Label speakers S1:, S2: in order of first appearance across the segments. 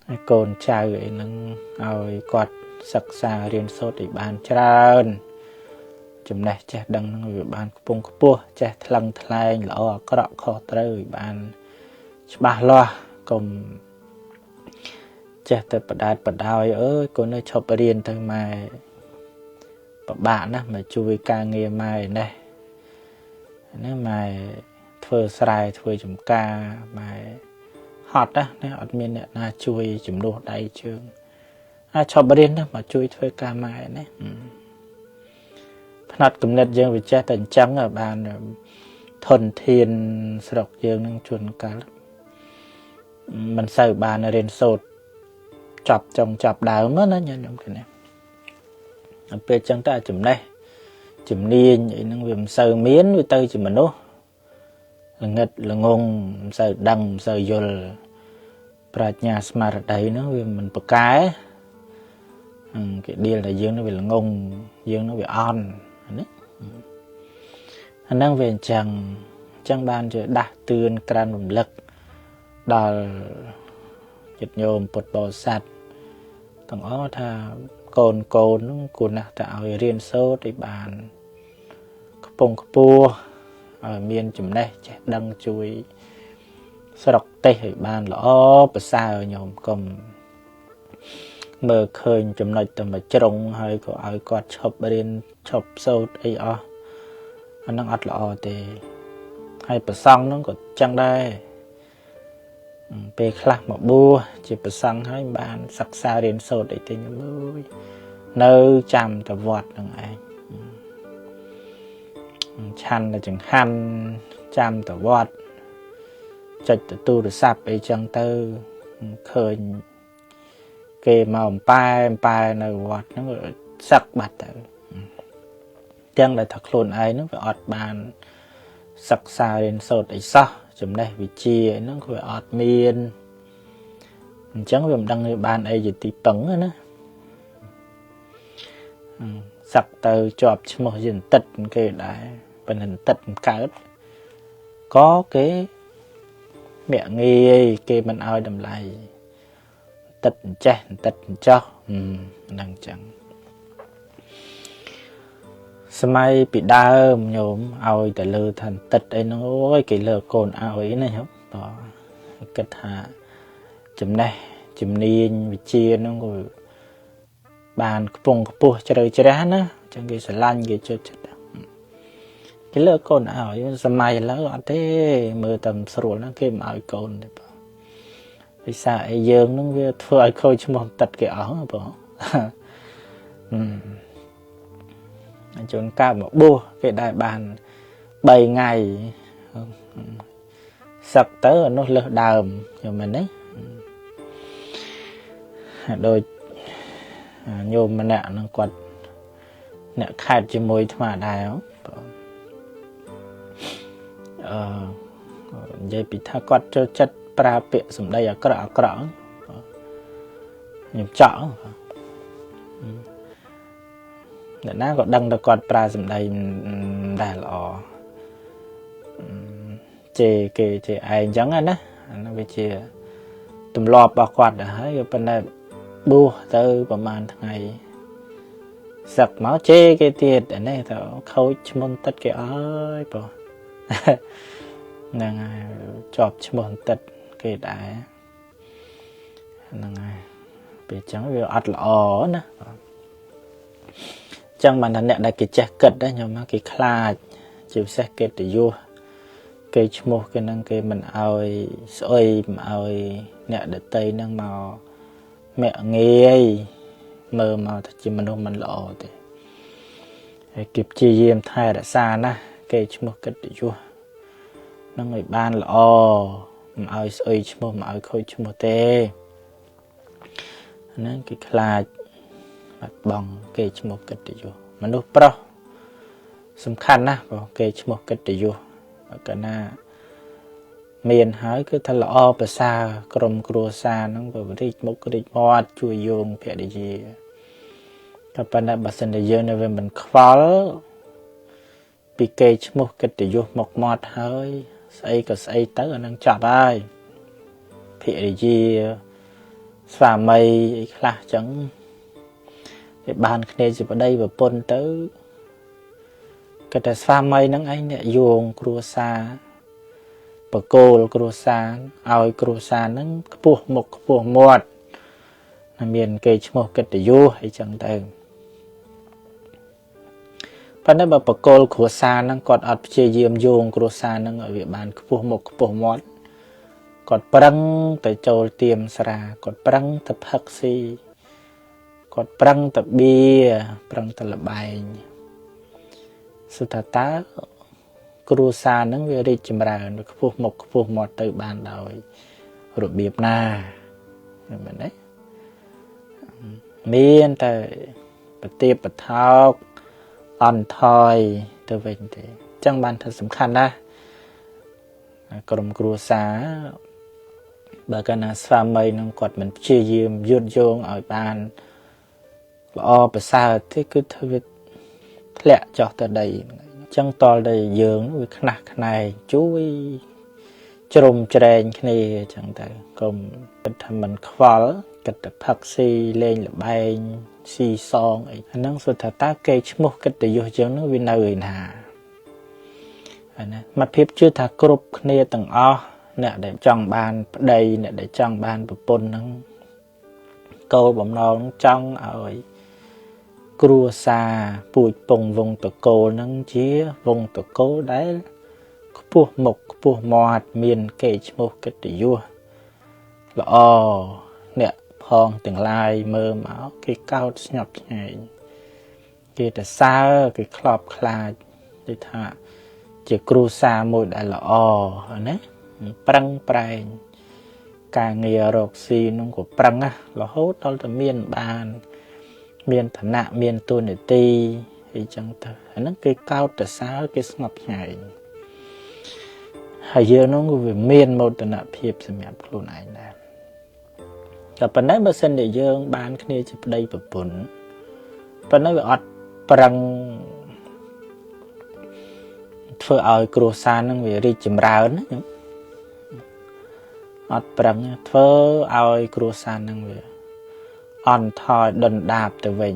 S1: ហើយកូនចៅអីហ្នឹងឲ្យគាត់សិក្សារៀនសូត្រឲ្យបានច្រើនចំណេះចេះដឹងហ្នឹងវាបានខ្ពង់ខ្ពស់ចេះថ្លឹងថ្លែងល្អអាក្រក់ខុសត្រូវឲ្យបានច្បាស់លាស់កុំចេះតែបដែតបដោយអើយកូននៅឈប់រៀនទៅម៉ែពិបាកណាស់មកជួយការងារម៉ែនេះណាម៉ែធ្វើស្រែធ្វើចំការម៉ែហត់ណាអត់មានអ្នកណាជួយជំនួសដៃជើងអាចឈប់រៀនណាមកជួយធ្វើការម៉ែនេះផ្នត់គំនិតយើងវាចេះតែអញ្ចឹងបានធនធានស្រុកយើងនឹងជួនកាលមិនសូវបានរៀនសូត្រចប់ចុងចប់ដើមណាញាតិញោមគ្នាដល់ពេលអញ្ចឹងទៅចំណេះជំនាញអីហ្នឹងវាមិនសូវមានវាទៅជាមនុស្សល្ងិតល្ងងមិនសូវដឹងមិនសូវយល់ប្រាជ្ញាស្មារតីហ្នឹងវាមិនប្រកែគេដៀលតែយើងនឹងវាល្ងងយើងនឹងវាអន់ណាអាហ្នឹងវាអញ្ចឹងអញ្ចឹងបានជាដាស់តឿនក្រានរំលឹកដល់ញាតិញោមពុទ្ធបរិស័ទទាំងអស់ថាកូនកូនហ្នឹងគួរណាស់តែឲ្យរៀនសូត្រឲ្យបានខ្ពង់ខ្ពស់ឲ្យមានចំណេះចេះដឹងជួយស្រុកទេសឲ្យបានល្អប្រសើរញោមកុំមើលឃើញចំណុចតែមួយជ្រុងហើយក៏ឲ្យគាត់ឈប់រៀនឈប់សូត្រអីអស់អាហ្នឹងអត់ល្អទេហើយប្រសង់ហ្នឹងក៏ចឹងដែរពេលខ្លះមកបួសជាប្រសង់ហើយបានសិក្សារៀនសូត្រអីទេញោមអើយនៅចាំតែវត្តហ្នឹងឯងឆាន់តែចង្ហាន់ចាំតែវត្តចុចទៅទូរស័ព្ទអីចឹងទៅឃើញគេមកអំប៉ែអំប៉ែនៅវត្តហ្នឹងសឹកបាត់ទៅទាំងដែលថាខ្លួនឯងហ្នឹងវាអត់បានសិក្សារៀនសូត្រអីសោះចំណេះវិជ្ជាហ្នឹងក៏វាអត់មានអញ្ចឹងវាមិនដឹងវាបានអីជាទីពឹងណាសឹកទៅជាប់ឈ្មោះជាន្តិតគេដែរប៉ុន្តែន្តិតមិនកើតក៏គេមាក់ងាយគេមិនឲ្យតម្លៃទឹកអញ្ចេះទឹកអញ្ចោះហ្នឹងអញ្ចឹងសម័យពីដើមញោមឲ្យតែលើថាទឹកអីហ្នឹងអូយគេលើកូនឲ្យណាញោមបាទគិតថាចំណេះជំនាញវិជ្ជាហ្នឹងក៏បានខ្ពង់ខ្ពស់ជ្រៅជ្រះណាអញ្ចឹងគេស្រឡាញ់គេចូលចិត្តគេលើកូនឲ្យសម័យឥឡូវអត់ទេមើលតែស្រួលណាគេមិនឲ្យកូនទេបាទភាសាអីយើងនឹងវាធ្វើឲ្យខូចឈ្មោះទឹកគេអស់បងជួនកាលមកបួសគេដែរបាន3ថ្ងៃសឹកទៅអានោះលើសដើមយល់មែនទេដូចញោមម្នាក់ហ្នឹងគាត់អ្នកខេតជាមួយអាត្មាដែរបងនិយាយពីថាគាត់ចូលចិត្តប្រើពាក្យសម្ដីអាក្រក់អាក្រក់ខ្ញុំចក់អ្នកណាក៏ដឹងថាគាត់ប្រើសម្ដីមិនដែលល្អជេរគេជេរឯងអញ្ចឹងណាអានោះវាជាទម្លាប់របស់គាត់ដែរហើយប៉ុន្តែបួសទៅប្រហែលថ្ងៃសឹកមកជេរគេទៀតអានេះទៅខូចឈ្មោះទឹកគេអើយបងហ្នឹងហើយជាប់ឈ្មោះទឹកគេដែរហ្នឹងហើយពេលអញ្ចឹងវាអត់ល្អណាអញ្ចឹងបានថាអ្នកដែលគេចេះគិតដែរញោមគេខ្លាចជាពិសេសកិត្តិយសគេឈ្មោះគេហ្នឹងគេមិនអោយស្អុយមិនអោយអ្នកដតីហ្នឹងមកមាក់ងាយមើលមកថាជាមនុស្សមិនល្អទេហើយគេព្យាយាមថែរក្សាណាគេឈ្មោះកិត្តិយសនឹងឲ្យបានល្អមិនឲ្យស្អុយឈ្មោះមិនឲ្យខូចឈ្មោះទេហ្នឹងគេខ្លាចបាត់បង់គេឈ្មោះកិត្តិយសមនុស្សប្រុសសំខាន់ណាស់ព្រោះគេឈ្មោះកិត្តិយសកាលណាមានហើយគឺថាល្អប្រសើរក្រុមគ្រួសារហ្នឹងក៏រីកមុខរីកមាត់ជួយយោងភរិយាតែប៉ុន្តែបើសិនជាយើងនៅវាមិនខ្វល់ពីគេឈ្មោះកិត្តិយសមកមាត់ហើយស្អីក៏ស្អីទៅអានឹងចប់ហើយភរិយា ស្វាមីអីខ្លះចឹងគេបានគ្នាជាប្តីប្រពន្ធទៅគេតែស្វាមីនឹងឯងអ្នកយោងគ្រួសារបកគោលគ្រួសារឲ្យគ្រួសារហ្នឹងខ្ពស់មុខខ្ពស់មាត់មានគេឈ្មោះកិត្តិយសអីចឹងទៅប៉ុន្តែបើបកគោលគ្រួសារហ្នឹងគាត់អត់ព្យាយាមយោងគ្រួសារហ្នឹងឲ្យវាបានខ្ពស់មុខខ្ពស់មាត់គាត់ប្រឹងទៅចូលទៀមស្រាគាត់ប្រឹងទៅផឹកស៊ីគាត់ប្រឹងទៅបៀប្រឹងទៅលបែងសុទ្ធតែតើគ្រួសារហ្នឹងវារីកចម្រើនវាខ្ពស់មុខខ្ពស់មាត់ទៅបានដោយរបៀបណាមែនទេមានតែប្រទាបប្រថោកអន់ថយទៅវិញទេអញ្ចឹងបានថាសំខាន់ណាស់ក្រុមគ្រួសារបើកាលណាស្វាមីនឹងគាត់មិនព្យាយាមយត់យោងឲ្យបានល្អប្រសើរទេគឺធ្វើវាធ្លាក់ចុះទៅដីអញ្ចឹងតលតែយើងវាខ្នះខ្នែងជួយជ្រុំជ្រែងគ្នាអញ្ចឹងទៅកុំគិតថាមិនខ្វល់គិតតែផឹកស៊ីលេងល្បែងស៊ីសងអីអាហ្នឹងសុទ្ធថាតើគេឈ្មោះកិត្តិយសជាងហ្នឹងវានៅឯណាហើយណាមកភាពជឿថាគ្រប់គ្នាទាំងអស់អ្នកដែលចង់បានប្តីអ្នកដែលចង់បានប្រពន្ធហ្នឹងគោលបំណងចង់ឲ្យគ្រួសារពូជពងវងតកូលហ្នឹងជាវងតកូលដែលខ្ពស់មុខខ្ពស់មាត់មានគេឈ្មោះកិត្តិយសល្អអ្នកផងទាំងឡាយមើលមកគេកោតស្ញប់ស្ញែងគេទៅសើគេខ្លោបខ្លាចដូចថាជាគ្រួសារមួយដែលល្អណាប្រឹងប្រែងការងាររកស៊ីនោះក៏ប្រឹងណារហូតដល់តែមានបានមានឋានៈមានតួនាទីអីចឹងទៅអាហ្នឹងគេកោតទៅសើគេស្ងប់ស្ញែងហើយយើងនោះក៏វាមានមោទនភាពសម្រាប់ខ្លួនឯងដែរតែប៉ុន្តែបើសិនជាយើងបានគ្នាជាប្តីប្រពន្ធប៉ុន្តែវាអត់ប្រឹងធ្វើឲ្យគ្រួសារនឹងវារីកចម្រើនណាខ្ញុំអត់ប្រឹងធ្វើឲ្យគ្រួសារនឹងវាអន់ថយដុនដាបទៅវិញ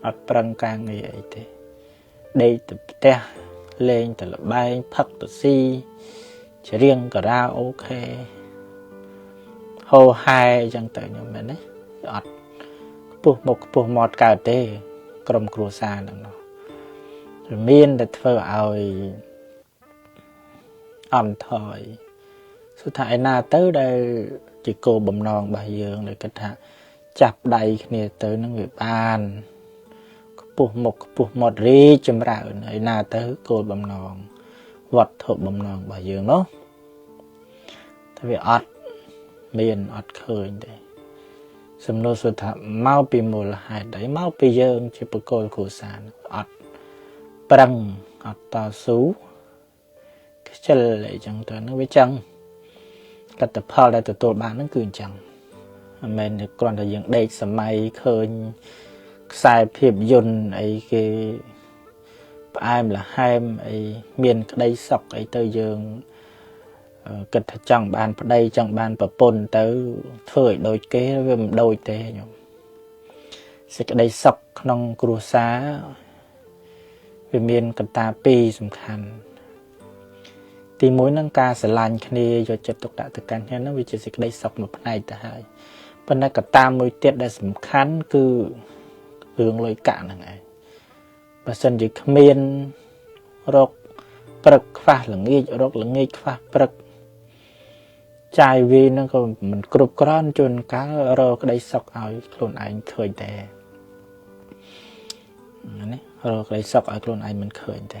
S1: អត់ប្រឹងការងារអីទេដេកទៅផ្ទះលេងទៅល្បែងផឹកទៅស៊ីច្រៀងការ៉ាអូខេហោហែអញ្ចឹងទៅខ្ញុំមែនទេអត់ខ្ពស់មុខខ្ពស់មាត់កើតទេក្រុមគ្រួសារហ្នឹងនោះមានតែធ្វើឲ្យអន់ថយសុទ្ធថាឯណាទៅដែលជាគោលបំណងរបស់យើងដែលគិតថាចាប់ដៃគ្នាទៅនឹងវាបានខ្ពស់មុខខ្ពស់មាត់រីកចម្រើនឯណាទៅគោលបំណងវត្ថុបំណងរបស់យើងនោះតែវាអត់មានអត់ឃើញទេសំណួរសុទ្ធថាមកពីមូលហេតុអីមកពីយើងជាបកគលគ្រួសារអត់ប្រឹងអត់តស៊ូខ្ជិលអីចឹងទៅនឹងវាចឹងលទ្ធផលដែលទទួលបានហ្នឹងគឺអញ្ចឹងមិនមែនគ្រាន់តែយើងដេកសម័យឃើញខ្សែភាពយន្តអីគេផ្អែមល្ហែមអីមានក្តីសុខអីទៅយើងគិតថាចង់បានប្តីចង់បានប្រពន្ធទៅធ្វើឲ្យដូចគេវាមិនដូចទេខ្ញុំសេចក្តីសុខក្នុងគ្រួសារវាមានកត្តាពីរសំខាន់ទីមួយនឹងការស្រឡាញ់គ្នាយកចិត្តទុកដាក់ទៅកាន់គ្នានឹងវាជាសេចក្តីសុខមួយផ្នែកទៅហើយប៉ុន្តែកត្តាមួយទៀតដែលសំខាន់គឺរឿងលុយកាក់ហ្នឹងឯងបើសិនជាគ្មានរកព្រឹកខ្វះល្ងាចរកល្ងាចខ្វះព្រឹកចាយវានឹងក៏មិនគ្រប់គ្រាន់ជួនកាលរកក្តីសុខឲ្យខ្លួនឯងឃើញទេនេះរកក្តីសុខឲ្យខ្លួនឯងមិនឃើញទេ